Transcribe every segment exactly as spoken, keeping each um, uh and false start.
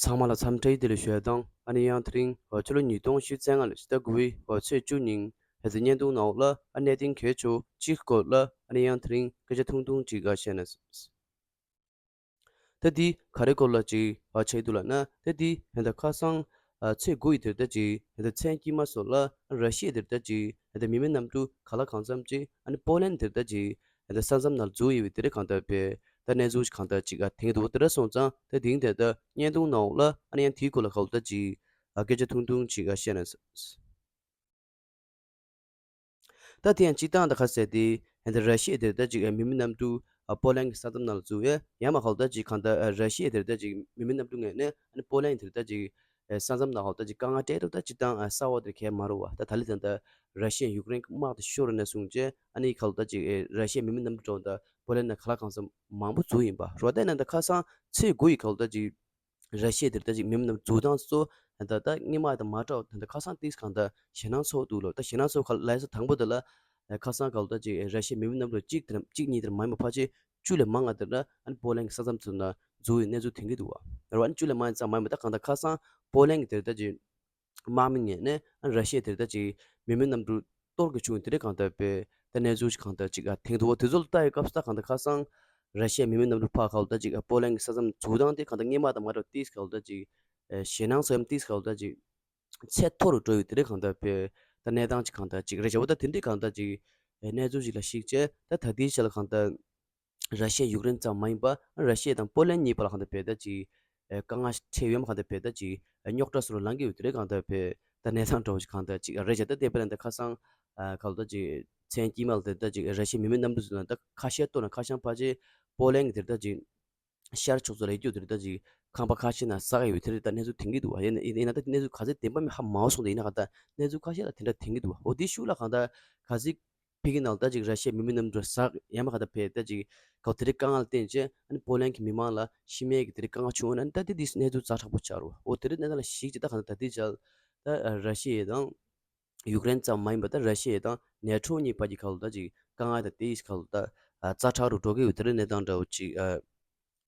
ཚང་མ་ལ་འཚམས་འདྲི་བདེ་ལེགས་ཞུ་ཡ་དང་། ཨ་ནི་ཡང་དེ་རིང་ཕྱི་ལོ་ཉིས་སྟོང་ཉི་ཤུ་རྩ་ལྔ་ལོའི་ཕྱི་ཟླ་དགུ་པའི་ཚེས་བཅུ་ཉིན་ཧེ་ཙི་བརྙན་ཐུང་ནང་ལ་ཨ་གནད་དོན་གལ་ཆེ་བ་གཅིག་སྐོར་ལ་ཨ་ནི་ཡང་དེ་རིང་སྐད་ཆ་ཐུང་ཐུང་ཅིག་བཤད་ན། ད་འདི་ག་རེ་སྐོར་ལ་ཅིག་ཆགས་འདུག་ལབ་ན། ད་འདི་ད་ལྟ་ཁ་སང་ཚེས་དགུ་ཡི་དེ་ལྟ་ཅིག་ད་ལྟ་མཚན་དཀྱིལ་མ་སོགས་ལ་ར་ཤི་ཡའི་དེ་ལྟ་ཅིག་ད་ལྟ་མི་མེད་གནམ་གྲུ་ག་ལ་གང་འཚམ་ཅིག་ཨ་ནི་པོ་ལན་དེ་ལྟ་ཅིག་ད་ལྟ་ས་མཚམས་ནང་འཛུལ་ཡོད་པའི་དེ་རེད། གང་ལྟར་བས་ད་གནས་ཚུལ་གང་ལྟར་ཅིག་ཨ་ཐེངས་དུ་དེ་འདྲ་སོང་ཙང་། ད་དེང་དེ་ལྟ་བརྙན་ཐུང་ནང་ལ་ཨ་ནི་ཡང་དེའི་སྐོར་ལ་ག་ལ་ད་ཅིག་ཨ་སྐད་ཆ་ཐུང་ཐུང་ཅིག་ཨ་བཤད་ན། ད་དེ་ཡང་སྤྱིར་བཏང་ད་ག་ཟེར་ཏེ། ད་ར་ཤི་ཡ་དེ་ད་ཅིག་མི་མེད་གནམ་གྲུ་པོ་ལན་གྱི་ས་མཚམས་ནང་ལ་འཛུལ་ཡ། ཡང་མ་ག་ལ་ད་ཅིག་གང་ལྟར་ར་ཤི་ཡ་དེ་ད་ཅིག་མི་མེད་གནམ་གྲུ་ངོས་ནས་ཨ་ནི་པོ་ལན་དེ་ད་ཅིག་ས་མཚམས་ནང་ག་ལ་ད་ཅིག་དཀའ་ངལ་སྤྲད་རོགས། ད་སྤྱིར་བཏང་གསར་བ་དེ་གས་མ་རུ་བ། ད་ད་ལི་ད་ད་ར་ཤི་ཡ་ཡུཀ་རེན་གྱི་དམག་དེ་ཤོར་ནས་བཟུང་བྱས་ཨ་ནི་ག་ལ་ད་ཅིག་ར་ཤི་ཡ་མི་མེད་གནམ་གྲུ་འགྲོ་ད་པོ་ལན་ནང་ག་ལ་གང་འཚམ་མང་པོ་འཛུལ་ཡིན་པ་རོ། ད་ནང་ད་ཁ་སང་ཚེས་དགུ་ཡི་ག་ལ་ད་ཅིག་ར་ཤི་ཡ་དེར་ད་ཅིག་མི་མེད་གནམ་གྲུ་འཛུལ་སྟངས་སོགས་ད་ད་སྔོན་མ་དང་མ་འདྲ་བ། ད་ད་ཁ་སང་ཏིས་གང་ད་ཞེད་སྣང་ཚོར་འདུག་ལོ། ད་ཞེད་སྣང་ཚོར་ག་ལ་ས་དང་པོ་དེ་ལ་ཁ་སང་ག་ལ་ད་ཅིག་ར་ཤི་ཡ་མི་མེད་གནམ་གྲུ་གཅིག་དེ་གཅིག་གཉིས་དེར་མ་ཡིན་པ་ཕལ་ཆེར་བཅུ་ལས་མང་ང་དེར་ན་ཨ་ནི་པོ་ལན་གྱི་ས་མཚམས་ཚུར་ན་འཛུལ་བའི་གནས་ཚུལ་ཐོན་གྱི་འདུག་བ། ར་བ་ཨ་ནི་བཅུ་ལས་མང་ཙམ་མ་ཡིན་པ་ད་གང་ད་ཁ་སང་པོ་ལན་གྱི་དེར་ད་ཅིག་དམག་མི་ངོས་ནས་ཨ་ནི་ར་ཤི་ཡ་དེར་ད་ཅིག་མི་མེད་གནམ་གྲུ་གཏོར་གྱི་བྱུང་དེ་རེད། གང་ལྟར་བས་ད་གནས་ཚུལ་ཞིག་གང་ལྟར་ཅིག་ཨ་ཐེངས་དུ་བ་དེ་ཚོ་ལ་ལྟ་ཡི་སྐབས་སུ་ད་གང་ལྟར་ཁ་སང་ར་ཤི་ཡ་མི་མེད་གནམ་གྲུ་ཕར་ག་ལ་ད་ཅིག་ཨ་པོ་ལན་གྱི་ས་མཚམས་འཛུལ་སྟངས་དེ་གང་ལྟར་སྔོན་མ་དང་མ་འདྲ་ཏིས་ག་ལ་ད་ཅིག་ཨ་ཞེད་སྣང་ཚོར་ཡམ་ཏིས་ག་ལ་ད་ཅིག་ཚད་མཐོ་རུ་འགྲོ་ཡོད་དེ་རེད། གང་ལྟར་བས་ད་གནས་སྟངས་ཅིག་གང་ལྟར་ཅིག་རེད་བྱ་བ་ད་དེ་འདྲའི་གང་ལྟར་ཅིག་ཨ་གནས་ཚུལ་ཞིག་ལ་གཞིགས་བྱས་ད་ད་ལྟའི་ཆ་ལ་གང་ལྟར་ར་ཤི་ཡ་ཡུཀ་རེན་ཙམ་མ་ཡིན་པ་ར་ཤི་ཡ་དང་པོ་ལན་གཉིས་བར་ལ་གང་ལྟར་བས་ད་ཅིག་ཨ་དཀའ་ངལ་འཕྲད་ཡོད་མ། གང་ལྟར་བས་ད་ཅིག་ཨ་རྙོག་དྲ་སོགས་ལ་ལངས་ཀྱི་ཡོད་དེ་རེད། གང་ལྟར་བས་ད་གནས་སྟངས་འདྲ་བོ་ཞིག་གང་ལྟར་ཅིག་ཨ་རེད་བྱ། ད་དེ་དཔེར་ན་ད་ཁ་སང་ཨ་ག་ལ་ད་ཅིག་མཚན་དཀྱིལ་མ་ལ་དེ་ད་ཅིག་ར་ཤི་ཡ་མི་མེད་གནམ་གྲུ་ཟེར་ན་ད་ཁ་ཤས་གཏོར་ན་ཁ་ཤས་ཕལ་ཆེར་པོ་ལན་གྱི་དེ་ད་ཅིག་ཤར་ཕྱོགས་སུ་ལ་ཡོད་རྒྱུ་དེ་ད་ཅིག་ཁང་པ་ཁ་ཤས་ནང་ཟག་ཡོད་དེ་རེད། ད་གནས་ཚུལ་ཐོན་གྱི་འདུག་བ། ཡིན་ཡིན་ན་ད་གནས་ཚུལ་ག་ཚོད་བདེན་པ་མི་ཧ་མ་གོ་སོང་། ད་ཡིན་ན་ག་ད་གནས་ཚུལ་ཁ་ཤས་ལ་དེ་འདྲ་ཐོན་གྱི་འདུག་བ། འོ་དེ་ཤུགས་ལ་གང་ལྟར་ག་ཚོད་ཕ་གི་ནང་ལ་ད་ཅིག་ར་ཤི་ཡའི་མི་མེད་གནམ་གྲུ་ཟག་ཡང་མ་ག་ད་བས་ད་ཅིག་ག་དེ་རིགས་དཀའ་ངལ་བརྟེན་བྱས་ཨ་ནི་པོ་ལན་གྱི་མི་མང་ལ་ཤི་རྨས་ཀྱི་དེ་རིགས་དཀའ་ངལ་བྱུང་བ་ན་ད་དེ་དེ་གནས་ཚུལ་ཛ་དྲག་པོ་ཆགས་རོ། འོ་དེ་རིགས་གནས་སྟངས་ལ་གཞིགས་བྱས་ད་གང་ལྟར་ད་ལྟའི་ཆར་ད་ར་ཤི་ཡ་དང་ཡུཀ་རེན་ཙམ་མ་ཡིན་པ་ད་ར་ཤི་ཡ་དང་ནེ་ཊོ་གཉིས་བར་གྱི་ག་ལ་ད་ཅིག་དཀའ་ངལ་ད་དེ་ག་ལ་ད་ཛ་དྲག་རུ་འགྲོ་གི་ཡོད་དེ་རིགས་གནས་སྟངས་འདྲ་བོ་ཅིག་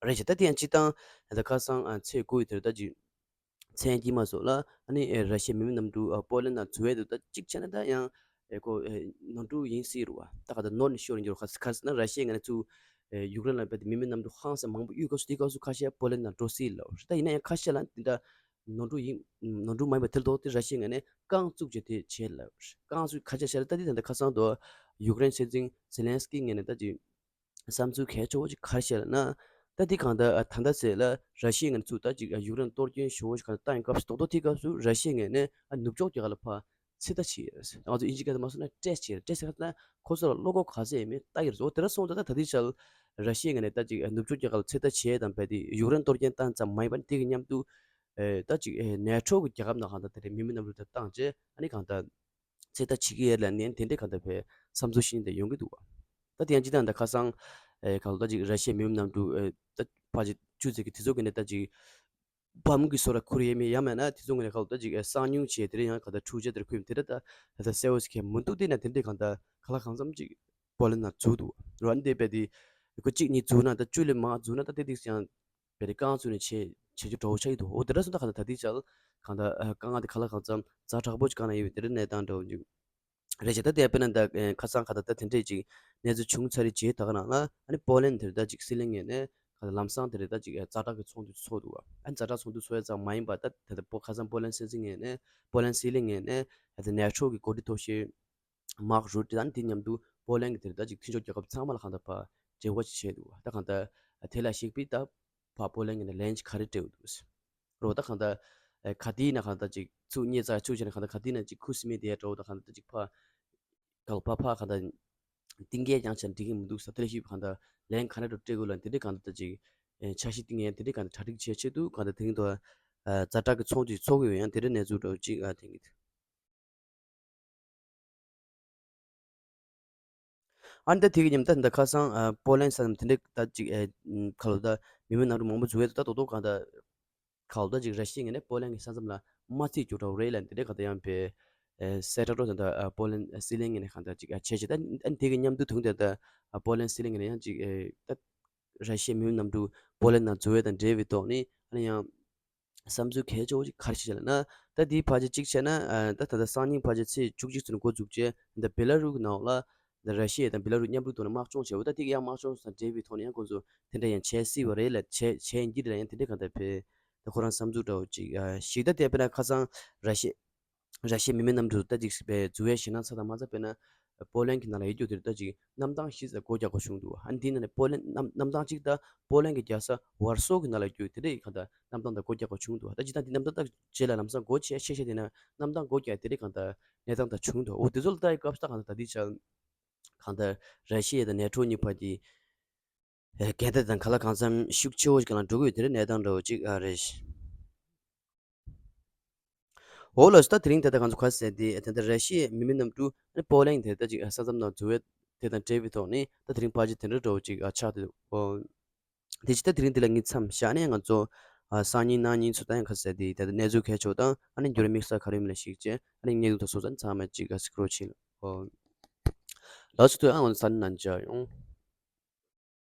རེད་བྱས། ད་དེ་ཡང་སྤྱིར་བཏང་ད་ཁ་སང་ཚེས་དགུ་ཡི་དེར་ད་ཅིག་མཚན་དཀྱིལ་མ་སོགས་ལ་ཨ་ནི་ཨེ་ར་ཤི་ཡའི་མི་མེད་གནམ་གྲུ་ཨ་པོ་ལན་ནང་འཛུལ་ཡས་འདུག་ད་གཅིག་བྱས་ན་ད་ཡང་ཨེ་ཁོ་ཨེ་ནོར་འཁྲུལ་ཡིན་སྲིད་རུ་བ། ད་ག་ད་ནོར་ནས་ཤོར་འགྱུར་ག་ཟེར་ག་ཟེར་ན་ར་ཤི་ཡའི་ངོས་ནས་ཚུར་ཨེ་ཡུཀ་རེན་ལ་རྦད་དེ་མི་མེད་གནམ་གྲུ་ཧང་སང་མང་པོ་གཡུག་སྐབས་སུ་དེའི་སྐབས་སུ་ཁ་ཤས་པོ་ལན་ནང་འགྲོ་སྲིད་ལབ་རེད། ད་ཡིན་ན་ཡང་ཁ་ཤས་ལ་འདི་འདྲ་ནོར་འཁྲུལ་ཡིན་ནོར་འཁྲུལ་མ་ཡིན་པ་དེ་ལ་ཐོག་དེ་ར་ཤི་ཡའི་ངོས་ནས་རྐང་བཙུགས་བྱས་དེ་བྱས་ལབ་རེད། རྐང་བཙུགས་ཁ་ཤས་བྱས་ལ་ད་འདི་ད་ལྟ་ཁ་སང་དུ་ཡུཀ་རེན་སྲིད་འཛིན་ཛེ་ལན་སི་ཀི་ངོས་ནས་ད་ཅིག་བསམ་ཚུལ་གལ་ཆེ་བོ་ཅིག་ག་རེ་བཤད་ལབ་ན། ད་འདི་གང་ལྟར་ཨ་ད་ལྟ་ཟེར་ལ་ར་ཤི་ཡའི་ངོས་ནས་ཚུར་ད་ཅིག་ཨ་ཡུཀ་རེན་གཏོར་སྐྱོན་ཞེ་པོ་ཞིག་གང་ལྟར་བཏང་ཡོད་སྐབས་སུ་རྡོག་རྡོག་དེའི་སྐབས་སུ་ར་ཤི་ཡའི་ངོས་ནས་ཨ་ནུབ་ཕྱོགས་རྒྱལ་ཁབ་ལ་ཕར་ཚོད་ལྟ་བྱེད་ཡོད་རེད། ང་ཚོ་དབྱིན་ཇིའི་སྐད་ཐོག་མ་སོང་ན་ཊེ་སི་ཊི་བྱེད་རེད། ཊེ་སི་ཊི་ཟེར་ན་ཁོ་ཚོ་ལ་བློ་ཁོག་ག་ཚོད་ཡོད་མེད་ལྟ་གི་རེད། འོ་དེ་འདྲ་སོང་ཙང་ད་ད་ལྟའི་ཆར་ར་ཤི་ཡའི་ངོས་ནས་ད་ཅིག་ཨ་ནུབ་ཕྱོགས་རྒྱལ་ཁབ་ལ་ཚོད་ལྟ་བྱེད་ཡས་དང་རྦད་དེ་ཡུཀ་རེན་གཏོར་སྐྱོན་བཏང་ཙམ་མ་ཡིན་པར་དེ་གི་མཉམ་དུ་ཨེ་ད་ཅིག་ཨེ་ནེ་ཊོ་གི་རྒྱལ་ཁབ་ནང་གང་ལྟར་དེ་རེད་མི་མེད་གནམ་གྲུ་དེ་བཏང་བྱས་ཨ་ནི་གང་ལྟར་ཚོད་ལྟ་བྱེད་ཀྱི་ཡོད་ལབ་ནས་དེ་འདྲའི་གང་ལྟར་བས་བསམ་ཚུལ་བཤད་མཁན་དེ་ཡོང་གི་འདུག་བ། ད་དེ་ཡང་སྤྱིར་བཏང་ད་ཁ་སང་ཨེ་གང་ལྟར་ཅིག་ར་ཤི་ཡའི་མི་མེད་གནམ་གྲུ་ཨེ་ད་ཕལ་ཆེར་བཅུ་ཙམ་གྱི་དེ་ཚོ་གི་ནས་ད་ཅིག་བ་མོ་གི་སོ་ར་ཁུར་ཡས་མེད་ཡ་མེད་ན་དེ་ཚོ་གི་ནས་གང་ལྟར་ཅིག་ཨེ་གསང་མྱུལ་བྱས་དེ་རེད་ཡང་གང་ལྟར་འཕྲུལ་ཆས་དེར་ཁུར་དེ་རེད། ད་ད་ད་གསལ་བོ་ཞིག་གས་མི་འདུག་དེ་ན་དེ་འདྲའི་གང་ལྟར་ག་ལ་གང་འཚམ་ཅིག་པོ་ལན་ནང་འཛུལ་འདུག་བ། ཨ་ནི་དེ་བས་དེ་ཁོ་གཅིག་གཉིས་འཛུལ་ན་ད་བཅུ་ལས་མང་འཛུལ་ན་ད་དེ་དེ་ཡང་བས་དེ་རྐང་བཙུགས་ནས་བྱེད་བྱེད་རྒྱུ་འདྲ་བོ་ཆགས་ཀྱི་འདུག་འོ་དེ་འདྲ་སོང་ད་གང་ལྟར་ད་ལྟའི་ཆར་གང་ལྟར་ཨ་དཀའ་ངལ་དེ་ག་ལ་གང་འཚམ་ཛ་དྲག་པོ་ཅིག་གང་ན་ཡོད་པའི་དེ་འདྲའི་གནས་སྟངས་འདྲ་བོ་ཅིག་རེད་བྱས། ད་དེ་དཔེར་ན་ད་ཨེ་ཁ་སང་ག་ད་ད་དེ་འདྲས་ཅིག་གནས་ཚུལ་བྱུང་ཚར་རེད་བྱས། ད་ག་ནང་ལ་ཨ་ནི་པོ་ལན་དེ་རེད་ད་ཅིག་སྲིད་བློན་ངོས་ནས་ག་ད་ལམ་སང་དེ་རེད་ད་ཅིག་ཨེ་ཛ་དྲག་གི་ཚོགས་འདུ་ཚོགས་འདུག་བ། ཨ་ནི་ཛ་དྲག་ཚོགས་འདུ་ཚོགས་ཡ་ཙམ་མ་ཡིན་པ་ད་ད་ད་པོ་ཁ་སང་པོ་ལན་སྲིད་འཛིན་ངོས་ནས་པོ་ལན་སྲིད་བློན་ངོས་ནས་ད་ད་ནེ་ཊོ་གི་འགོ་ཁྲིད་ཐོག་ཤེས་མཱག་རུ་ཏེ་དང་དེ་མཉམ་དུ་པོ་ལན་གྱི་དེར་ད་ཅིག་མཐུན་ཕྱོགས་རྒྱལ་ཁབ་ཚང་མ་ལ་གང་ལྟར་ཕར་འབྲེལ་བ་ཅིག་བྱས་འདུག་བ། ད་གང་ལྟར་དེ་ལ་གཞིགས་པའི་ད་ཕར་པོ་ལན་གྱི་ནས་ལན་ཅིག་ག་རེ་སྤྲད་འདུག་རོ། ད་གང་ལྟར་ག་དེའི་ནང་གང་ལྟར་ཅིག་ཚུགས་རྙེད་ཚར་ཚུགས་བྱས་ན་གང་ལྟར་ག་དེའི་ནང་ཅིག་ཁུ་སིམ་མེ་དེ་འདྲ་བོ་ད་གང་ལྟར་ཅིག་ཕར་གང་ཕར་ཕར་གང་ལྟར་གཏིང་སྐྱེལ་ཀྱང་བྱས་ན་འགྲིག་གི་མི་འདུག་ས། དེ་ལ་གཞིགས་པ་གང་ལྟར་ལན་ག་རེ་འདྲ་སྤྲད་དགོས་ལ་དེ་འདྲའི་གང་ལྟར་ཅིག་འཆར་གཞི་བཏིང་ཡས་དེ་འདྲའི་གང་ལྟར་གྲ་སྒྲིག་བྱས་བྱས་འདུག་གང་ལྟར་དེ་རིང་ཐོག་ཛ་དྲག་གི་ཚོགས་འདུ་ཚོགས་ཀྱི་ཡོད་ཡང་དེ་འདྲའི་གནས་ཚུལ་འདྲ་བོ་ཅིག་ཨ་དེང་གི། ཨ་ནི་ད་དེ་གི་མཉམ་ད་ད་ཁ་སང་ཨ་པོ་ལན་ས་མཚམས་དེ་འདྲའི་ད་ཅིག་ཨེ་ཁ་ལོ་ད་མི་མེད་གནམ་གྲུ་མང་པོ་འཛུལ་ཡས་འདུག་ད་རྡོག་རྡོག་གང་ད་ཁ་ལོ་ད་ཅིག་ར་ཤི་ཡའི་ངོས་ནས་པོ་ལན་གྱི་ས་མཚམས་ལ་མ་རྩིས་རྒྱུ་འདྲ་བོ་རེད་ལབ་དེ་འདྲའི་གང་ད་ཡང་བས་ཨེ་གསལ་བསྒྲགས་འགྲོ་ད་ད་ཨ་པོ་ལན་ཨ་སྲིད་བློན་ངོས་ནས་གང་ད་ཅིག་ཨ་བྱས་བྱས་ད་ཨ་ནི་དེ་གི་མཉམ་དུ་དུང་དེ་ད་ཨ་པོ་ལན་སྲིད་བློན་ངོས་ནས་ཡང་ཅིག་ཨེ་ད་ར་ཤི་ཡའི་མི་མེད་གནམ་གྲུ་པོ་ལན་ནང་འཛུལ་ཡས་དང་འབྲེལ་བའི་ཐོག་ནས་ཨ་ནི་ཡང་། བསམ་ཚུལ་གལ་ཆེ་བོ་ཅིག་ག་རེ་ཞིག་བྱས་ལབ་ན། ད་དེའི་ཕལ་ཆེར་གཅིག་བྱས་ན་ཨ་ད་ད་ལྟ་སང་ཉིན་ཕལ་ཆེར་ཚེས་བཅུ་གཅིག་ཚུན་འགོ་འཛུགས་རྗེས་འདི་བེ་ལ་རུ་གི་ནང་ལ་འདི་ར་ཤི་ཡ་དང་བེ་ལ་རུ་མཉམ་རུབ་ཐོག་ནས་དམག་སྦྱོང་བྱས་པ། ད་དེ་གི་ཡང་དམག་སྦྱོང་དང་འབྲེལ་བའི་ཐོག་ནས་ཡང་ཁོང་ཚོ་དེ་འདྲ་ཡང་བྱེད་སྲིད་པ་རེད་ལ། བྱེད་བྱེད་ཡིན་གྱི་རེད་ལ། ཡང་དེ་འདྲ་གང་ལྟར་བས་ད་ཁོ་རང་བསམ་ཚུལ་འདྲ་བོ་ཅིག་ཨ་ཞིག་ད་དེ་དཔེར་ན་ཁ་སང་ར་ཤི་ར་ཤི་ཡའི་མི་མི་རྣམས་ཚོ་ད་ཅིག་པའི་འཛུལ་བའི་ཞེད་སྣང་ཚ་དང་མ་ཚ། དཔེར་ན་པོ་ལན་གྱི་ནང་ལ་ཡོད་རྒྱུ་དེར་ད་ཅིག་གནམ་ཐང་བཞི་ཙམ་སྒོ་རྒྱག་དགོས་བྱུང་འདུག་ཨ་ནི་དེའི་ནང་ནས་པོ་ལན་གནམ་གནམ་ཐང་གཅིག་ད་པོ་ལན་གྱི་རྒྱལ་ས་ཝར་སོ་གི་ནང་ལ་ཡོད་རྒྱུ་དེ་འདྲའི་གང་ལྟར་གནམ་ཐང་དང་སྒོ་རྒྱག་དགོས་བྱུང་འདུག་ད་ཅིག་ད་འདི་གནམ་ཐང་ད་རྗེས་ལ་ལམ་སང་སྒོ་ཕྱེ་ཕྱེ་ཕྱེ་དེ་ན་གནམ་ཐང་སྒོ་རྒྱག་དེ་འདྲའི་གང་ལྟར་གནས་སྟངས་ད་བྱུང་འདུག་འོ་དེ་ཚོ་ལ་ལྟ་ཡི་སྐབས་སུ་ད་གང་ལྟར་ད་འདི་ཆ་གང་ལྟར་ར་ཤི་ཡ་དང་ནེ་ཊོ་གཉིས་བར་གྱི་ཨེ་འགལ་ཟླ་དང་ག་ལ་གང་འཚམ་ཤུགས་ཆེ་བོ་ཞིག་ལ་འགྲོ་གི་ཡོད། དེ་རིང་གནས་སྟངས་འདྲ་བོ་ཅིག་ཨ་རེད། འོ་ལགས་སོ། ད་དེ་རིང་ད་ལྟ་ང་ཚོ་ག་ཟེར་དེ་ད་ལྟ་ར་ཤི་ཡའི་མི་མི་རྣམས་དུ་ཨ་ནི་པོ་ལན་དེ་ད་ཅིག་ཨ་ས་མཚམས་ནང་འཛུལ་བའི་དེ་དང་འབྲེལ་བའི་ཐོག་ནས་ད་དེ་རིང་ཕལ་ཆེར་དེ་འདྲ་འདྲ་བོ་ཅིག་ཨ་ཆགས་ཏེ་འོ་དེ་ཅི་ད་དེ་རིང་འདི་ལ་ངས་མཚམས་བཞག་ནས་ང་ཚོ་ཨ་སང་ཉིན་གནངས་ཉིན་ཚོ་ད་ཡང་ག་ཟེར་དེ་ད་ལྟ་གནས་ཚུལ་གལ་ཆེ་བོ་དང་ཨ་ནི་འགྱུར་བའི་དམིགས་བསལ་ག་རེ་ཡིན་མིན་ལ་གཞིགས་བྱས་ཨ་ནི་གནད་དོན་དང་སོ་སོ་ཚང་མ་ཅིག་ཨ་སི་ཀྲོལ་བྱེད་ལ་འོ་ལགས་སོ། ད་ཡང་ང་ཚོ་ས་ནས་ནང་མཇལ་ཡོང་།